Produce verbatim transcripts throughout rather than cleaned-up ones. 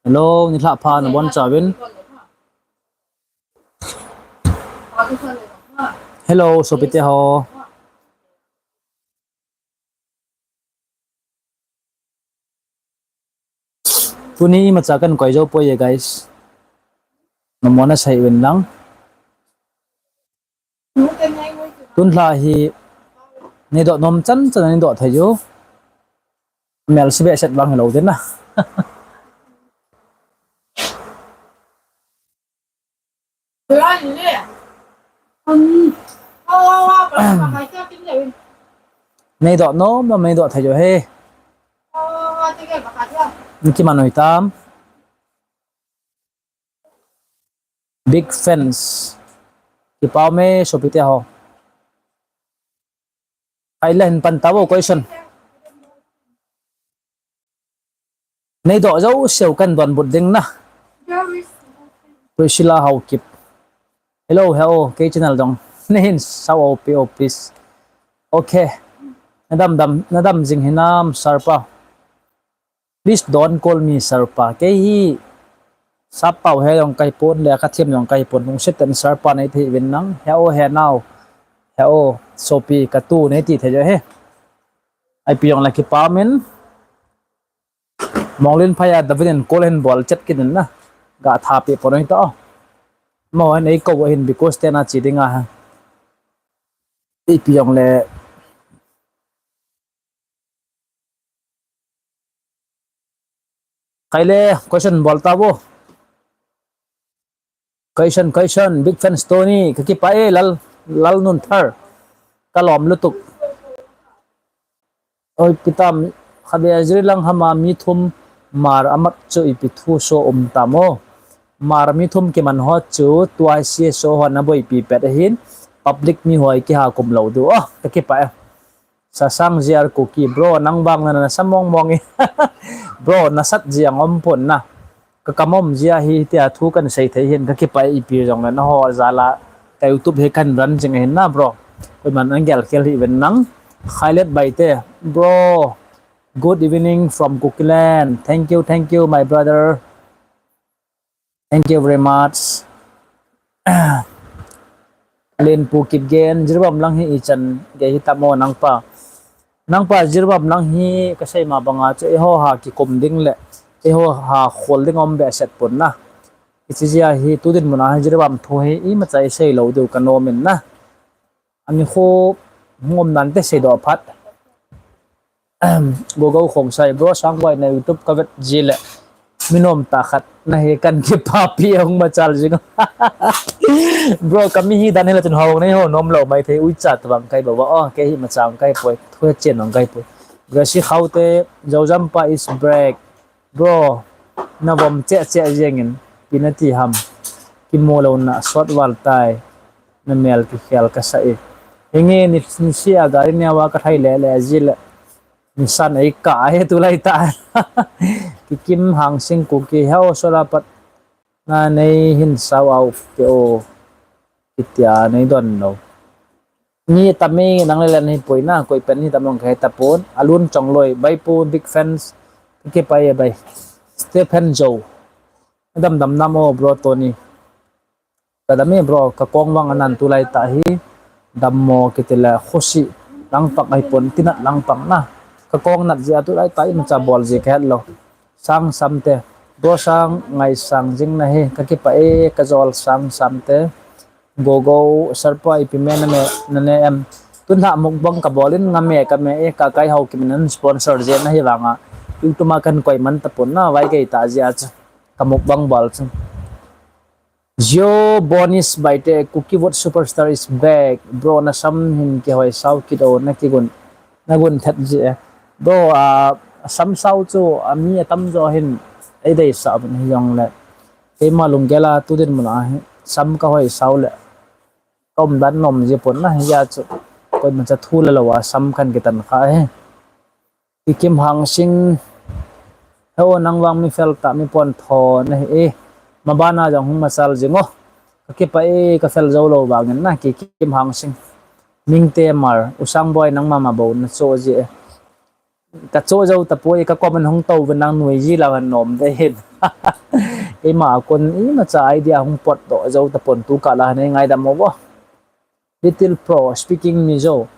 Hello, nilhah pha nabonchauvin. Hello, sopite ho. Tuni imacha kahin koi jou poi e, guys. Nommo nasei uvin lang. Tun lha hi neidoh nom chan chan neidoh thei u. Melse behseh vang hilou ding na. Neidoh nom nom neidoh thei u he. Nakiman u hitam? Big fans. Kipa ume sopite ho. Ahi le hin pan tauvo question. Neidoh jouseu kahin donbut ding na. Priscilla Haokip. Hello, hello, kei channel jong neihin sao pi o please. Okay. Nadam dam, nadam jing hinam sir pa. Please don't call me sir pa. Kei hi sappao he jong kahipon, lekha them jong kahipon. Lungset tah in sir pa neiti uvin lang. He o, he nao. He o, sopi katu neiti thei u he. Ipi jong le kipa umin. Monglin phai a David in call hin bol chet kit in na. Ga tha pi pon u hita o. Mo hin eikou u hin because tena che ding ahi. Ipi jong le. Kei le question bol tauvo. Question, question, big fans Tony, kakipah e, Lal, Lal Nunthar. Kalom lutuk. Oi, ipi tam, khatvei jiribam lang hama mi thum mar amat chu ipi thuso um tam o. Mar mi thum kiman ho chu, tua C S O hon aboipi pet ahin, public mi ho kiha kum lou diu. Oh, kakipah e. Sasang J R Kuki, bro, nang vang nana sa mong mong e. Bro, nasat jeng um pon na. Ka kam um jeh a hitia thu kahin sei thei hin kakipah e, ipi jong le naho jal a ka YouTube hi kahin run jing ahin na, bro. Koiman nagel khel hih uvin lang. Khailet Baite, bro. Good evening from Kukiland. Thank you, thank you, my brother. Thank you very much. Lenpu Kipgen, jiribam lang hi ichan gei hitam o nangpa. Nangpa jiribam lang hi kasei ma banga chu eiho ha kikum ding le eiho ha khol ding um behseh pon na. Hiche jeh a hi tu dinmun a hi jiribam thu hi imacha isei lou diu kanom in na. Ani khu ngom nante seidoh phat. Gogo Khongsai, bro, Sangboi na YouTube kavet ji le. Mi nomtah khat nahi kahin kipapi e, hung machal jing. Bro, kami hi dan hile chun hou nei ho nom lou mai thei, uicha tobang kahi bou va. Oh, kei hi machang kahi poi, thu chen nong kahi poi. Gracie Khaute, Joujampa is break. Bro, navom cheh cheh jeng in, ipi nati ham. Kimu lou na sot val tai. Namel kikhel kasa e. Hinge ni, nisih a gari neo a kathai le le ji le. Nisan ei kah e tulai tah. Kikim Hangsing Kuki, he o, solar pat na neihin sao uvin te o. Kitia neidon lou. Ni tami nang le le nei poi na, koi pen ni tam long kahe tapon. Alun Chongloi, bye pu, big fans. Kakipah e bye. Stephen Jo. Dam dam nam o bro Tony. Kadam e bro, kakong vang anan tulai tah hi. Dammo kiti le khosi lang pang ahipon, tinat lang pang na. Kakong nat jeh a tulai tah imacha bol ji kahet lou. Sang Samte, bro Sang, ngaisang jing nahi, kakipah e, kajol Sang Samte. Gogo, sir pa ipi me name, nane em. Tun lha mukbang kabol in ngame kame e, Kakai Haokip in sponsor jeh nahi vanga. YouTube a kahin koi man tapon na, vai gei tah jeh a chu. Ka mukbang bol chu. Geo Bonis Baite, Kuki Vote Superstar is back. Bro, nasam hin kihoi sao kit o, nakigun, nagun thet ji e. Bro, a, sam sao chu, a mi atam jo hin, eidei sa uvin hijong le. Keima lunggel a tu dinmun a hi, sam kahoi sao le. Ka umdan nom ji pon na hijeh a chu. Koimacha thu le lou a, sam kahin kitan kha e. Kikim Hangsing, he o nang vang mi fel tah mi pontho nahi e. Mabana jong hung machal jing o. Kakipah e, kafel jou lou vangin na, Kikim Hangsing. Mingte Mar, U Sangboi nangma ma bou nacho ji e. Ka cho jou tapoi, ka comment hung tou ve nang nui ji la han nom de hin. Keima kon imacha idea hung potdoh jou tapon tu kah la nei ngaidam mo vo. Little Pro speaking Mizo.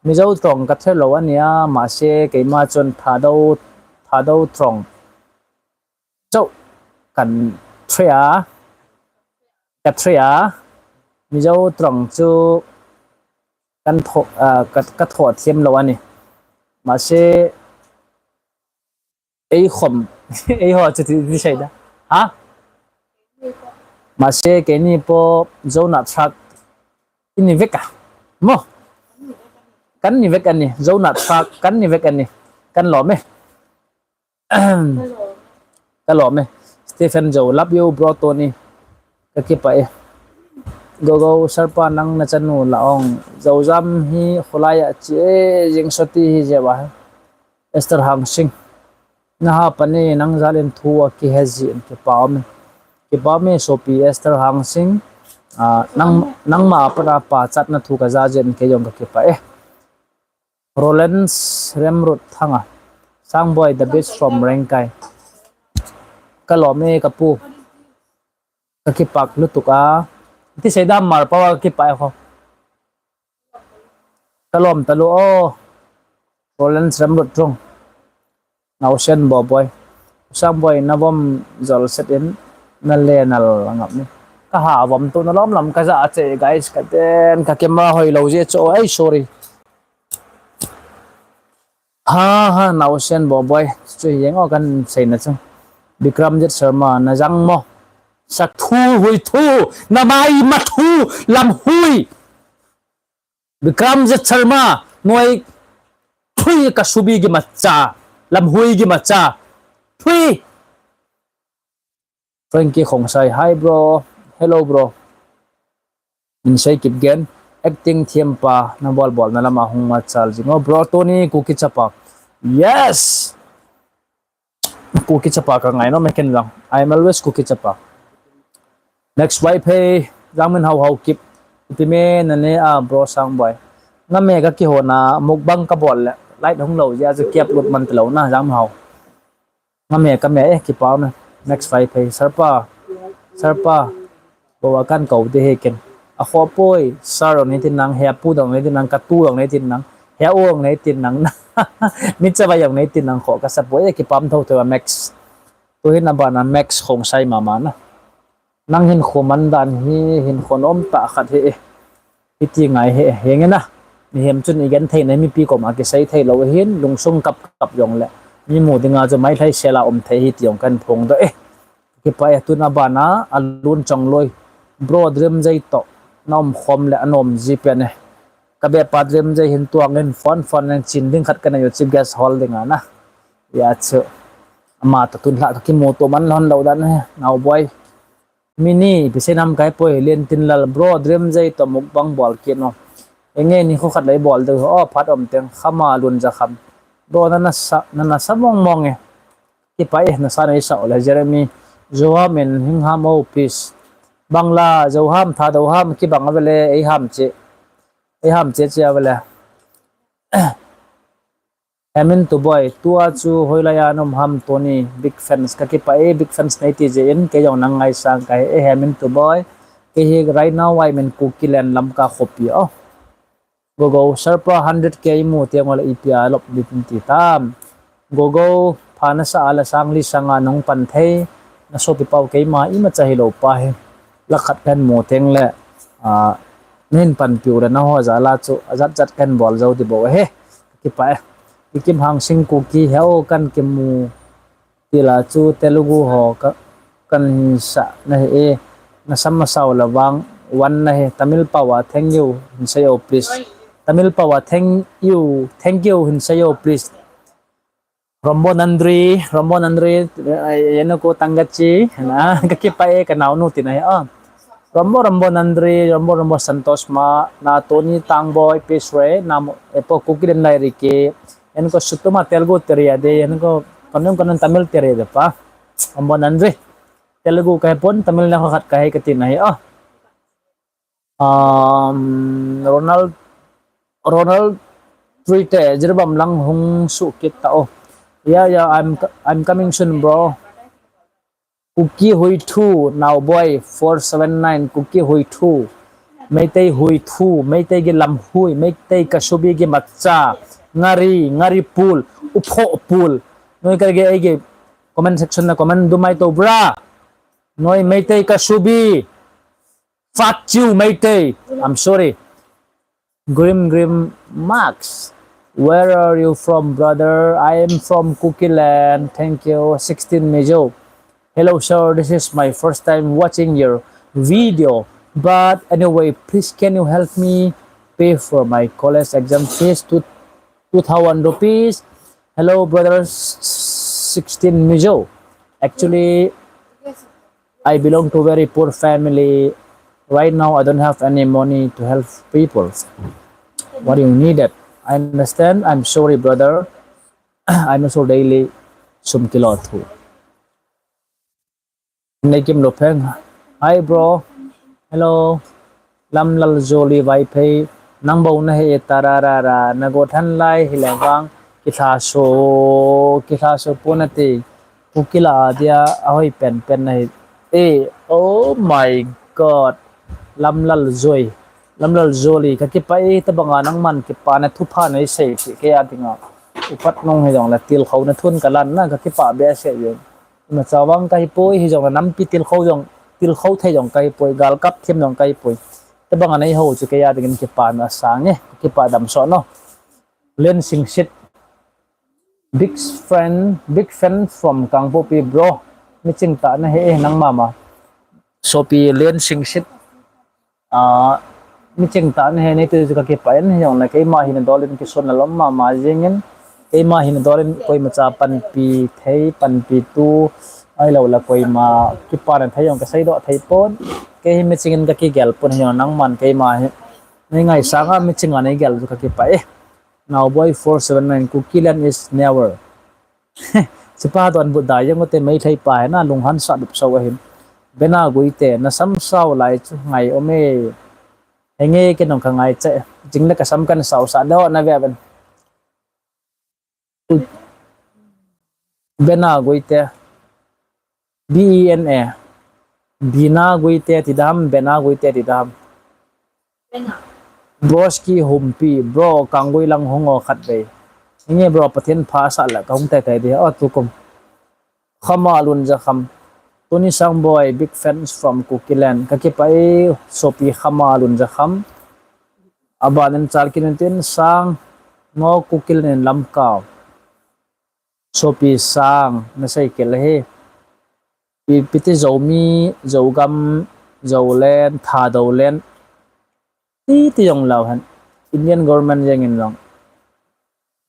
Mizo tong ka thei lou ania, mahse keima chun Thadou, Thadou tong. Chau, kan thei a, ka thei a, Mizo tong chu kan tho, ah, ka, ka tho thiam lou ani. Mahse, ei khom, ei ho chu ti, ti sei da. Ha? Mahse, keini po, Zona truck, i ni vek a. Mo? Kan ni vek ani, Zona truck, kan ni vek ani. Kan lom e. Ka lom e. Stephen Zo, love you bro Tony. Ka kipah e. Gogo Sarpa nang na chanu la ong. Zozam hi khulai a che jing soti hi je wa. Esther Hangsing. Na ha pani nang jalin thu a kihe ji in kipah me. Kipah me sopi Esther Hangsing. Ah, nang, nangma pana pachatna thu ka ja ji in kei jong ka kipah e. Roland Remrut Thanga. Sangboi the best from Rengkai. Ka lom e ka pu. Ka kipah lutuk a. Ti sei da mar pa ka kipah e kho. Ka lom talu o. Roland Remrut Thung. Nausen Boboi. Sangboi na vom jol set in na le na la ngap ni. Ka ha vom tu na lom lam ka ja a che guys ka ten ka kema hoi lou je cho ai sorry. Ha ha Nausen Boboi. Chu hi jeng o kan sei na chu. Bikramjit Sharma na jang mo. Sa thu hui thu na mai ma thu lam hui. Bikramjit Sharma, noi thui ka subi gi macha, lam hui gi macha. Thui. Frankie Khongsai, hi bro. Hello bro. Min sei kip gen. Acting thiam pa, na bol bol na lama hung machal jing. Oh, bro Tony, Kuki chapa. Yes. Kuki chapa ka ngai nom e ken jong. I am always Kuki chapa. Next wife hey, Jangmin Hau Hau Kip. Ipi me na ne a bro Sangboi. Nga me ka kihona mukbang ka bol le. Light hung lou jeh a chu kiap lut man talou na Jangmin Hau. Nga me ka me eh kipah me. Next wife hey. Sarpa. Sarpa. Bo a kan kau de he ken. A kho poi, sir ong nei tin nang, he pu dong nei tin nang, ka tu dong nei tin nang, he ong nei tin nang, mi chava ong nei tin nang kho ka sa poi, e kipam tho tho Max. Tu hin abana Max Khongsai mama na. Nang hin kho man dan hi, hin kho nom ta khat he e. Hiti ngai he, he nge na. Mihem chun i gen thei na mipi koma kisei thei lou hin, lungsung kap kap jong le. Mi mu dinga chu mai thlai sela um thei hi ti jong kan phong do e. Kipah e tun abana, a lun chang loi. Bro Dream Jai to, na um khom le a nom ji pen e. Ka be pa Dream Jai hin tuang in phone phone in chin ding khat ka na yo chief guest hall ding a na. Ya chu. Ama to tun hla ka kimu to man lon lo dan he. Nau boy. Mini, pi se nam kai poi, Len Tin Lal, bro Dream Jai to mukbang bol kit no. Enge ni kho khat lai bol de, o phat om teng, khama lun ja kham. Bro na na sa, na na sa mong mong e. Kipah e, na sa nei sa ole Jeremy. Zoham in hing ham o, please. Bangla, Zoham, Thadou ham, kibang avele, ei ham che. Ei ham che che avele. Hemin tu boy, tua chu hoilai a nom ham Tony, big fans, ka kipah e, big fans nei ti je in, kei jong nang ngai sang ka he, e Hemin tu boy, kei hi right now, I mean, Kuki len Lamka khopi o. Go go, Sarpa hundred K mu teng ole ipi a lop ding ti tam. Go go, pha na sa a la sang li sanga nong pan thei, na sopi pau keima imacha hilou pa hi. Lakh khat pen mu teng le, a, nin pan piu le na ho ja la chu, a jat jat pen bol jou di bo he. Kipah e. Ikim Hangsing Kuki he o kan kimu. Tila chu Telugu ho ka, kan sa na he e. Na sam ma sao la vang, wan na he. Tamil pau a thank you, hin sei o please. Tamil pau a thank you, thank you, hin sei o please. Rombo Nandri, Rombo Nandri, eh, yenu ko tanggachi, na, ka kipah e ka naunu tina he, ah. Rombo, Rombo Nandri, Rombo, Rombo Santos ma, na Tony Tangboy, Peace Ray, na mo, epo Kuki den lai rike, yenu ko sutuma Telugu teria de, yenu ko konun konun Tamil teria de pa. Rombo Nandri, Telugu ka he pon, Tamil na khat ka he ka tina he, ah. Um, Ronald, Ronald, Three te, Jiribam lang hung suh kit ta o. Yeah, yeah, I'm, I'm coming soon, bro. Kuki Huithu, Naoboy four seven nine, Kuki Huithu. Meitei Huithu, Meitei ki lamhui, Meitei Kasubi ki matcha, ngari, ngari pul, upho pul. Noi ka ge, ge comment section na comment dumai to, bra. Noi Meitei Kasubi. Fuck you, Meitei. I'm sorry. Grim Grim Max. Where are you from, brother? I am from Kukiland. Thank you. Sixteen Mizo. Hello, sir. This is my first time watching your video. But anyway, please can you help me pay for my college exam fees to two thousand rupees? Hello, brother. Sixteen Mizo. Actually, I belong to very poor family. Right now, I don't have any money to help people. What do you need it? I understand. I'm sorry, brother. I'm also daily sum kilo too. Nekim Lopeng. Hi, bro. Hello. Lamlal Joli Vaiphei, nang bou na he tararara, na go than lai hi le vang, kitha so, kitha so pu na ti, Kukila a dia, a hoi pen pen na hi. Eh, oh my God. Lamlal Joi. Lamlal Joli, ka kipa e, ta banga nang man kipa na thupha na i sei ti, ke a dinga. Upat nong hi jong la til khou na thun ka lan na, ka kipa be se yun. Ima chawang ka hi poi, hi jong la nampi til khou jong, til khou thei jong ka hi poi, gal kap thim jong ka hi poi. Te bang anei ho chu kei a dingin kipa na sang e, kipa dam so no. Len Singsit. Big friend, big fan from Kangpokpi, bro. Mi ching ta na he e nang mama. Sopi Len Singsit. A, mi ching ta na he nei tu ka kipa in, hi jong la keima hi na dolin kisun na lom mama jingin. Keima hi na dolin koima cha panpi thei, panpi tu, ai lo la koima kipa na thei jong ka sei do thei pon. Kei hi mi chingin ka kigel pon hi jong nang man keima hi. Nei ngai sanga mi chinga nei gel ka kipa e. Now boy four seven nine Kukiland is never. Sipa don bu da yang te mei thei pa na lung han sa dup so ahin. Bena gui te na sam sao lai chu ngai ome. Henge ke nong ka ngai che. Jing na ka sam kan sao sa do na ve ben. Bena gui te. B E N A. Bina gui te ti dam, bena gui te ti dam. Broski Humpi, bro, Kanggui lang hung o khat vei. Nge bro, Pathen pha sa la ka hung tai tai di. O tu kum. Khama Lunjakham. Tuni Sang boy, big fans from Kukiland. Ka kipa e, sopi Khama Lunjakham. Aban in chal kin tin sang, ngo Kukiland in lam kau. Sopi sang, na sei kel he. Pi, piti Zomi, Zogam, Zolen, Thadoulen. Ti ti jong lau hen. Indian government jeng in jong.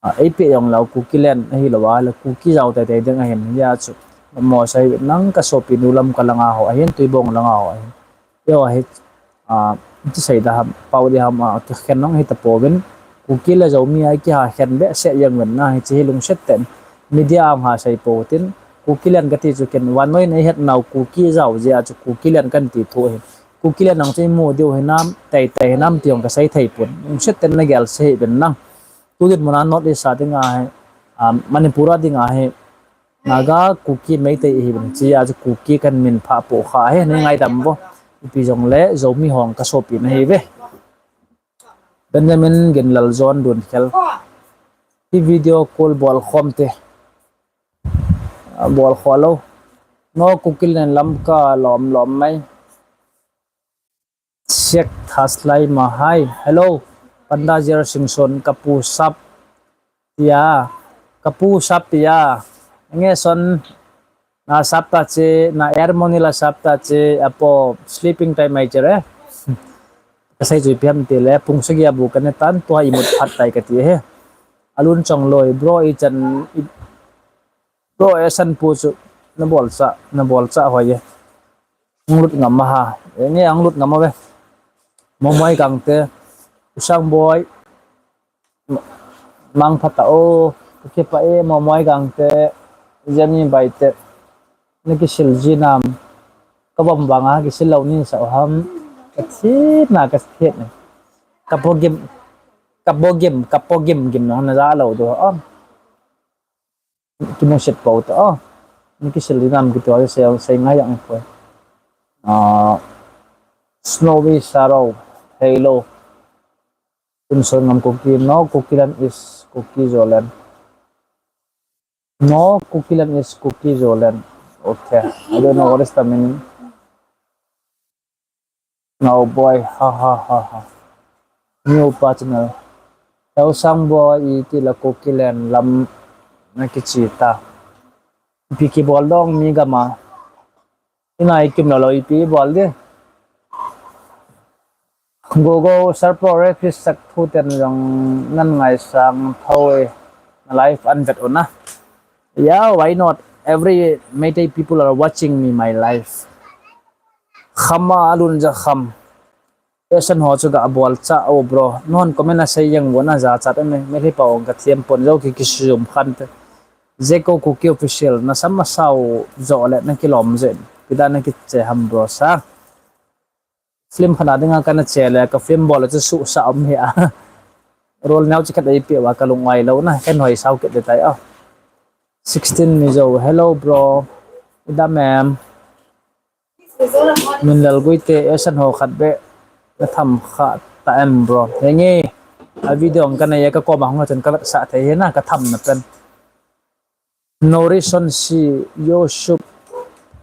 A, ei pi jong lau Kukiland, ahi lo a, la Kuki jao tai tai ding ahin. Ya chu. Mo sai nang ka sopi nu lam ka langa ho ahin, Tuibong langa ho ahin. Yo ahi, a, ti sei da ham, pau di ham, a, ki khen nong hi ta po vin. Kuki le Zomi ai ki ha khen be se yang vin na, hi chi hi lungset ten. Media ang ha sei po tin. Kukiland ka ti chu ken, van noi nei het nau Kuki jao jia chu Kukiland kan ti thu ahin. Kukiland nang chu i mu diu hinam, tai tai hinam ti jong ka sei thei pon. Lungset ten na gel se hi vin nang. Tu din muna North East a dinga hi, a, Manipur a dinga hi, Naga, Kuki, Meitei ihi vin chi a chu Kuki kan min pha po kha hi, nei ngaidam vo. Ipi jong le, Zomi hong ka sopi na hi ve. Benjamin Ginlal John Dunkhel. Hi video call bol khom te. A, bol kho lo. Ngo Kukiland lam ka lom lom mai. Siak Thaslai ma hai. Hello. Panda Jer Singson kapu sap. Ya. Kapu sap ya. Nge son na sap ta che, na air money la sap ta che, apo sleeping time mai che re. Ka sai chui piam te le, pung sagi abu ka ne tan, tua imut phat tai ka ti he. Alun chong loi, bro i chan, i, bro e san pu chu, na bol cha, na bol cha hoi ye. Ang lut ngam ma ha. E nge ang lut ngam ma ve. Momoi kang te. Usang boy. Mang pha ta o. Ka kipa e momoi kang te. Jani bai te. Na kisil ji nam. Ka bom bang a kisil lo ni sa o ham. Ka thi na ka thi na. Ka po gim. Kapo gim, kapo gim, gim nong na ja lo do. Oh. Kimusit po to. Oh. Ni kisil di nam kito, sei, sei ngai ang ko. Ah, Snowy Shadow, Halo. Tunson ngam Kuki, no, Kukiland is Kuki Zoland. No, Kukiland is Kuki Zoland. Okay, I don't know what is the meaning. No boy, ha ha ha ha. New partner. Tau sang boy, iti la Kukiland lam na kichita. Piki bol dong mi gama. Ina ikim lo lo ipi bol di. Gogo Sir Pro Refis sak thu ten jong nan ngaisang tho e. Na live an vet una. Yeah, why not? Every Meitei people are watching me, my live. Khama alun ja kham. Esan ho chu ga bol cha o bro. Non comment a sei yang bona ja chat me. Me hi pa ong ka thiam pon jo ki kisum khan te. Jeko Kuki official na sama sao jo le na kilom je. Pida na kiche ham bro sa. Film khana dinga kana che le ka film bol chu su sa um hi a. Rol nau chi khat ai pe wa ka lung ai lo na. Ken hoi sao ke de tai a. Sixteen Mizo. Hello bro. Ida ma'am. Min lal gui te esan ho khat be. Ka tham kha ta em bro. Henge. A video ang kana ya ka koma hong chan ka vet sa thei he na ka tham na pen. No reason si Yusuf.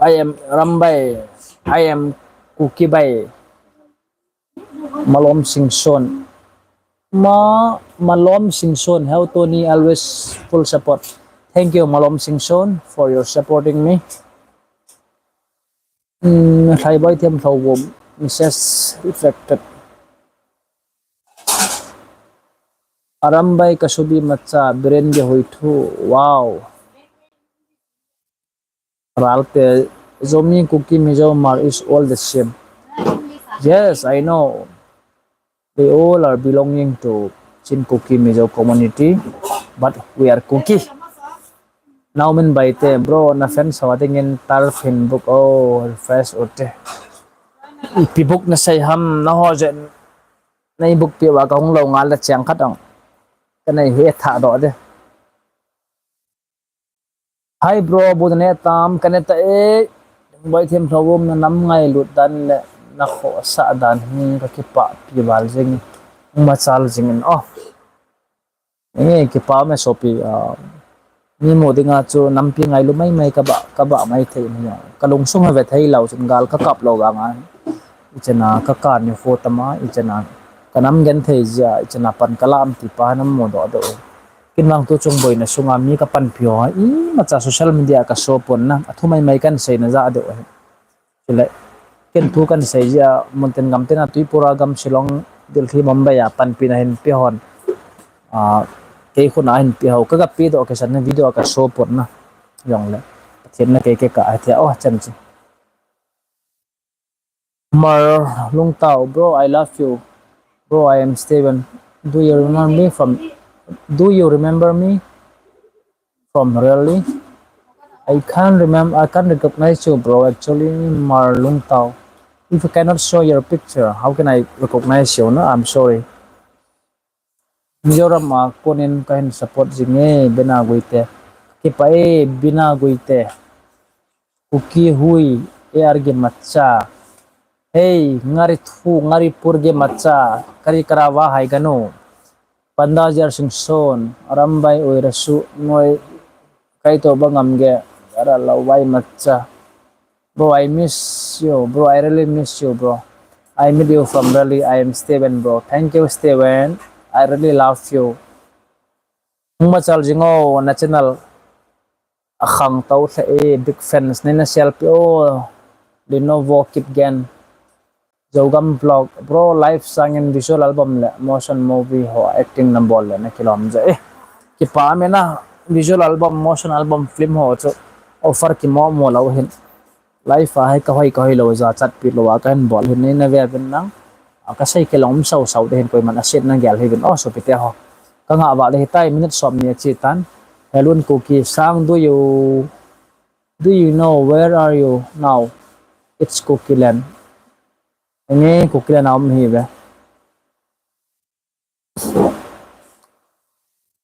I am Rambai. I am Kukibai. Malom Singson. Ma, Malom Singson. How Tony always full support. Thank you, Malom Singson, for your supporting me. Hmm, Thai boy thiam thlo vum. Missus Reflected. Arambai Kasubi Macha, Biren Ge Hui Thu. Wow. Ralte, Zomi, Kuki, Mizo, Hmar is all the same. Yes, I know. They all are belonging to Chin Kuki Mizo community, but we are Kuki. Naumin Baite, bro, na fans ho dingin turf hin book o, refresh o te. Ipi book na sei ham, na ho je, na i book pi wa ka hung lo ngal le chiang khat ang. Ka nei he tha do de. Hi bro, bu ne tam, ka ne ta e. Boy them thlo vum na nam ngailut dan le na khohsah dan hi ka kipah pi val jing, machal jing in o. Nge kipah me sopi, ah, mi mu dinga chu nampi ngailu mai mai ka ba, ka ba mai thei ni. Ka lungsung ha ve thei lo chun gal ka kap lo vang a. Ichena ka kan ni fo tama, ichena ka nam gen thei jia, ichena pan ka lam ti pa nam mu do do. Kin vang tu chung boina sunga mi ka panpi ho, imacha social media ka so pon na, a thu mai mai kan sei na ja deuh ahi. Chule, ken thu kan sei jia, muntin gam tina Tripura gam Shillong, Delhi, Mumbai a panpi na hin pe hon. Ah, kei khuna hin pe ho, ka ga pe do ka san na video ka so pon na. Jong le, Pathen na kei kei ka a thia, oh, chan chi. Hmar Lungtao, bro, I love you. Bro, I am Steven. Do you remember me from, do you remember me from really? I can't remember, I can't recognize you, bro. Actually, Hmar Lungtao. If you cannot show your picture, how can I recognize you? No, I'm sorry. Mizoram a konin ka hin support jing e, Bina Guite. Kipah e, Bina Guite. Kuki Hui, A R G Macha. Hey, ngari thu, ngari pur ge macha. Kari karawa hai ganu. Panda Jar Singson, Arambai Oirasu, Noi, Kaito Bangam ge, Ara Lawai Macha. Bro, I miss you. Bro, I really miss you, bro. I meet you from Raleigh. I am Steven, bro. Thank you, Steven. I really love you. Hung machal jing o na channel a khang to the e, big fans nei na selfie o. Lenovo Kipgen. Zogam vlog. Bro, live sangin visual album le motion movie ho acting na bol le na kilom je e. Kipah me na visual album, motion album, film ho chu offer kimo mo lo hin. Live a hi ka hoi ka hoi lo ja chat pi lo a ka hin bol hin nei na ve vin lang. A ka sei ke long sau sau de hin koiman a set na gel hi vin o sopi te ho. Ka nga va le hi tai minute som ni a chi tan. Helun Kuki sang do you, do you know where are you now? It's Kuki land. Nge Kuki land a um hi ve.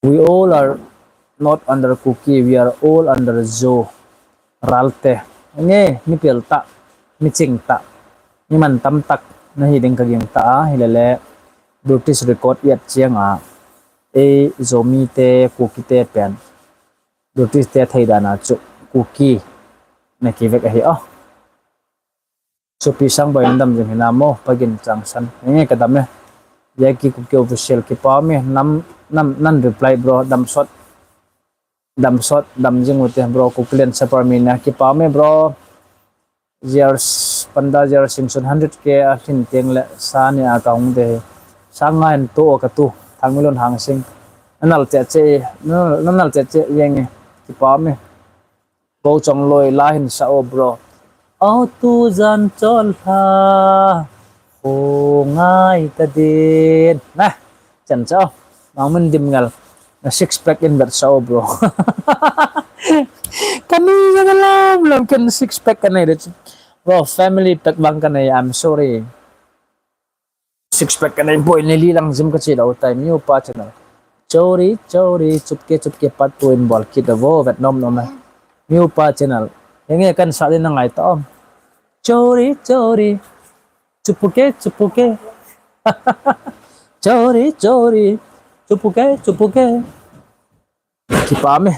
We all are not under Kuki, we are all under Zo. Ralte. Nge, mi pel ta, mi ching ta, mi man tam tak na hi ding ka ging ta a, hi le le, British record iat chiang a, e Zomi te, Kuki te pen, British te thei dan a chu, Kuki na ki vek a hi a. Sopi Sangboi in dam jing hinam o, Pagin Changsan. Nge ka dam e. Yaki Kuki official kipa me, nam, nam, nan reply bro, dam sot. Dam sot, dam jing ute bro, Kukilen Super Mina, kipa me bro. Years, panda years, singsun hundred K a hin tiang le, sa ni a ka hung de. Sa nga en to ka tu, Thangmilun Hangsing. Nanal che che, nanal, nanal che che yeng e, kipa me. Go Chongloi la hin sa o bro. Au tu jan chol ha. Ho ngai ta din. Na, chan cha. Mang mun dim ngal. Na six pack in vet sa o bro. Kani ya lam lam ken six pack kanai de. Bro, family pack bang kanai, I'm sorry. Six pack kanai poi, neli lang jim ka chi lo tai, Miu Pa Channel. Chori, chori, chupke, chupke, part two in bol kit avo, vet nom nom e. Miu Pa Channel. Henge kan sa din na ngai ta om. Chori, chori, chupke, chupke. Chori, chori, chupke, chupke. Kipa me.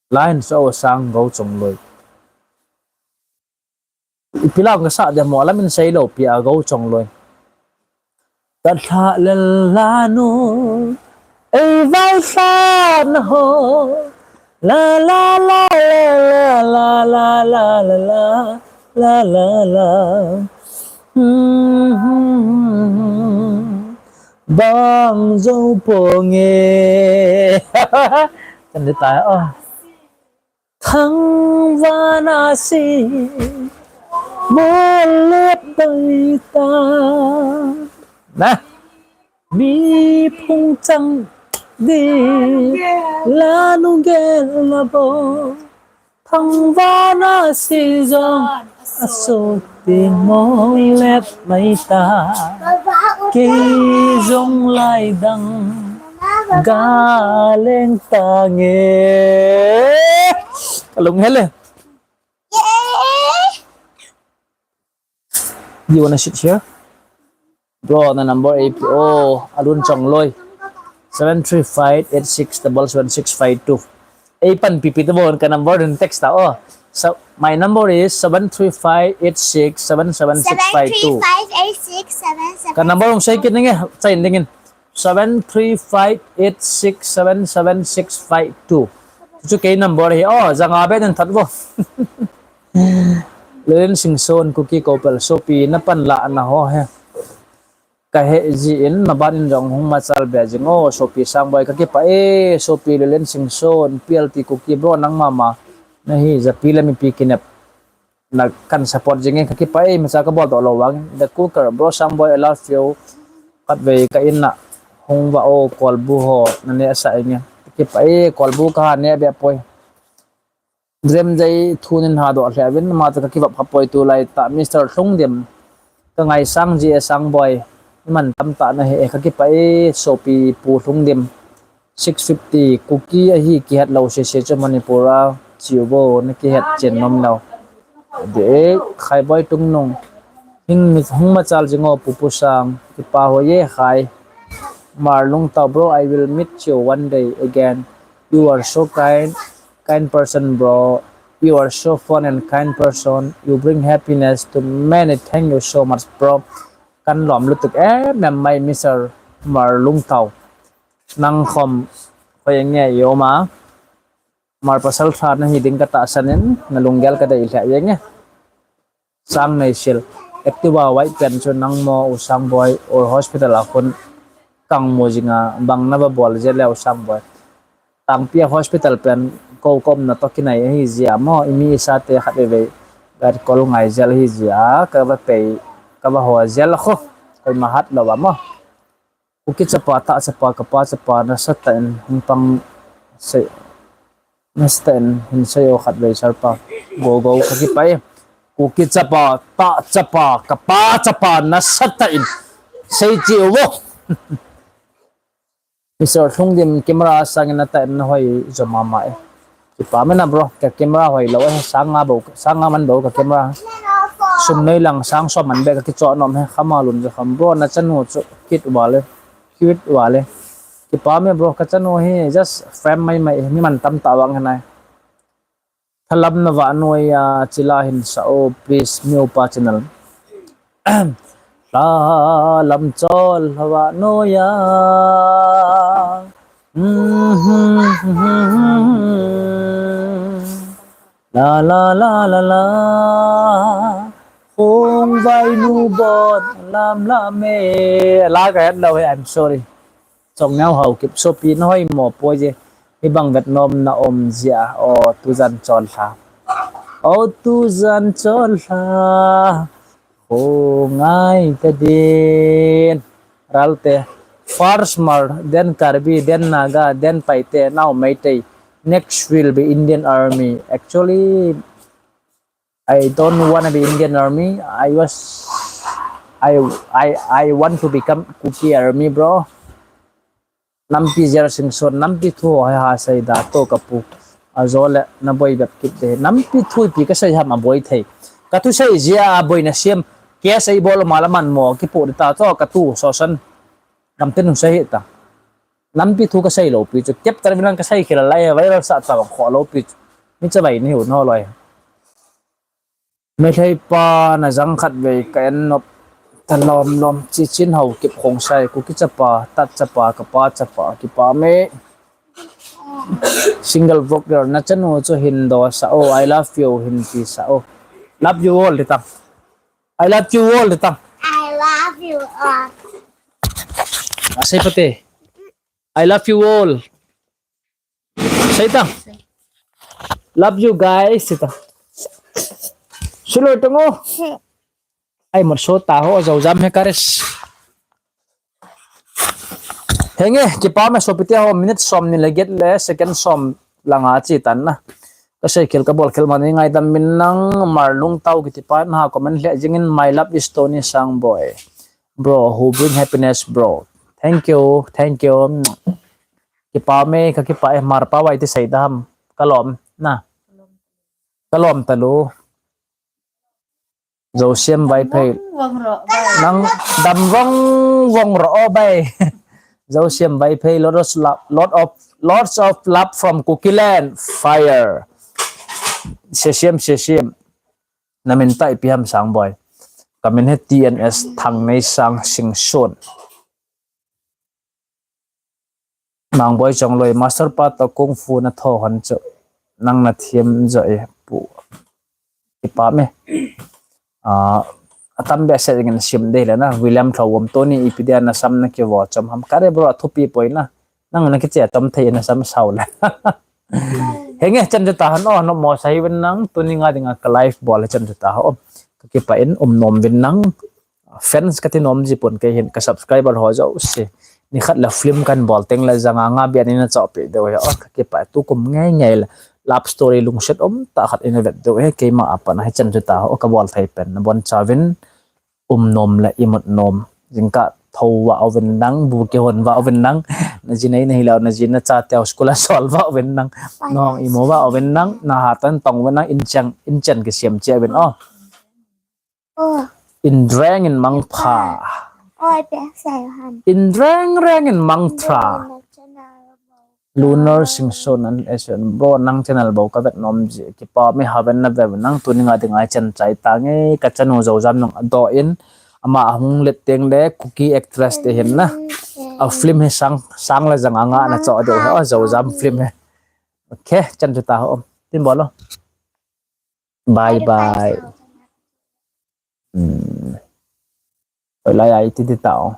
Line so sang Go Chongloi. Ipi lam ka sa de mo, lam in sei lo pi a Go Chongloi. Ka thla lel la nu, ei vai thla na ho. La la la la la la la la la la la la la. Hmm, hmm, hmm, hmm. Bang zo po nge. Kan de tai o. Thangvana si mo let bai ta. Na. Mi phung chang di la nu gel la bo. Thangvana si jong a so ti mo let mai ta. Kei jong lai dang ga leng ta nge. Ka lung hele. You wanna sit here? Bro, na number A P O, Alun Chongloi. Seven three five eight six double seven six five two. Ei pan pipi to bon ka number din text ta o. So, my number is seven three five eight six seven seven six five two. Seven three five eight six seven seven six five two. Ka number ong sei kit ninge, chain dingin. Seven three five eight six seven seven six five two. Chu kei number hi, o, janga be den that vo. Lelen Singson, Kuki Kopel, sopi na pan la na ho he. Ka he ji in, na ban in jong hung machal be jing o, sopi Sangboi ka kipa e, sopi Lelen Singson, P L T Kuki bro nang mama. Na hi, japi le mipi kinep. Na kan support jing e ka kipa e, macha ka bol to lo vang. The Cooker, bro Sangboi, I love you. Khatvei ka in na hung va o, kolbu ho, na ne sa inge. Ka kipa e, kolbu ka ne be poi. Dream Day thunin ha do le vin, ma ta ka kivap kha poi tu lai ta, Mister Lhungdim. Ka ngaisang ji e Sangboi. Iman tam ta na he, ka kipa e, sopi pu Lhungdim. Six fifty, Kuki ahi kihet lo sese chu Manipur a, chiu vo, na kihet chen nom lo. De, Khaiboi Tungnung. Hing mi hung machal jing o Pupu Sang, kipa ho ye khai. Marlung Tau bro, I will meet you one day again. You are so kind, kind person bro. You are so fun and kind person. You bring happiness to many. Thank you so much bro. Kan lom lutuk em em mai Mister Marlung Tau. Nang khom, koi nge i om a. Mar pasal tha na hi ding ka tahsan in, na lunggel ka dei lheh jeng e. Sang Neisil, Activa white pen chu nang mo u Sangboi, or hospital a khun kang mu jing a, bang na va bol jel e u Sangboi. Tangpi a hospital pen ko kom na to kinai ahi jia mo, i mi i sa te khat vei vei. Gat kol ngai jel ahi jia, ka va pei, ka va ho jel a kho. Koima hat lo va mo. Kuki chapa, ta chapa, kapa chapa, nasa tah in hung pang sei, nasa tah in hin sei o khatvei sir pa. Go go ka kipa e. Kuki chapa, ta chapa, kapa chapa, nasa tah in sei chi o vo. Mister Lhungdim, camera sangin atah in nahoi jo mama e. Kipah mena bro, ka camera hoilou e, sang nga bou, sang nga man bou ka camera. Sum nei lang sang som man beh kakichoh nom e, khama lun jo kham bro, nachanu chu cute vale, cute vale. Kipah me bro, kachanu hi just frame mai mai, mi man tamtah vang hinai. Thalam na vah noiya chila hin sa o, please, mi upa channel. Thalam chol na vah noiya. La la la la la. Hong vai nu bot lam lam e. La ka het lou e, I'm sorry. Chong neo hau kip sopi na hoi mo po je. Hi bang vet nom na om jia o tujan chol tha. O tujan chol tha. Ho ngai ta din. Ralte. First Hmar, then Karbi, then Naga, then Paite, now Meitei. Next will be Indian Army. Actually, I don't wanna be Indian Army. I was, I, I, I want to become Kuki Army, bro. Nampi J R Singson, nampi thu ho hai ha sei da to ka pu. Ajole na boi bep kit de. Nampi thu ipi ka sei ham a boi thei. Ka thu sei jia a boi na siam. Ke sei bol ma la man mo ki pu ta to ka tu so san. Nam tin sei ta. Nampi thu ka sei lou pi chu. Kep tar bilang ka sei khila lai viral sa ta kho lou pi chu. Mi cha bai ni hu no loi. Meitei pa na jang khat vei ka en nop ta lom lom chi chin hau kip khong sai Kuki chapa, tat chapa, ka pa chapa, kipah me. Single vlogger na chanu chu hin do sa o, I love you hin ti sa o. Love you all, Litang. I love you all, Litang. I love you all. Asai pate. I love you all. Sei ta. Love you guys, sei ta. Silo tango. Ai, mar so ta ho, jo jam he kares. Henge, kipah me sopi te ho, minute som ni le get le, second som langa chi tan na. Ka sei khel ka bol khel mani ngaidam min nang, Marlung Tau kiti pa na comment le jingin, my love is Tony Sangboi. Bro, who bring happiness, bro. Thank you, thank you. Kipah me, ka kipah e, mar pa vai ti sei dam. Ka lom, na. Ka lom talu. Josiam Vaiphei. Nang dam vong vong ro o bai. Josiam Vaiphei, lot of love, lot of, lots of love from Kukiland. Fire. Sesiam, sesiam. Na min tai pi ham Sangboi. Ka min he T N S Thangnei Sang Singson. Mangboi Chongloi, master pa to kung fu na tho hon chu. Nang na thiam jo e pu. Kipah me. Ah, atam be se ngin sim de le na. William Thawom, Tony ipi dia na sam na kivo chom ham. Kare bro, thupi poi na. Nang na kiche chom thei na sam sao le. Henge, chan chu ta hon o, no mo sai vin nang, tuni nga dinga ka live bol chan chu ta ho. Ka kipah in um nom vin nang. Fans ka ti nom ji pon kei hin ka subscriber ho jouse. Ni khat la film kan bol teng la janga nga bia ni na chop pe deu he. O ka kipah tu kum ngai ngai la love story lungset um ta khat in vet deu he keima apan a hi chan chu ta ho ka bol thei pen na bon chavin um nom la imut nom. Jingkah tho va ovin nang, bu kihon va ovin nang, na ji nei na hi lau na ji na cha teu school a sol va ovin nang, nong imo va ovin nang, na ha tan tong vin nang, in chang, in chan kisiam che vin o. Inreng in mangpha. Inreng reng in mangpha. Lunar Singson an S N bro nang channel bou ka vet nom ji kipah me haven na ve nang tuni nga dinga chan chai ta nge ka chanu jo jam nang do in ama hung let teng le Kuki actress te hin na a film he sang sang la jang anga na cho de ho jo jam film he. Okay, chan chu ta ho tin bolo. Bye bye. Hmm. Lai ai ti ti tao.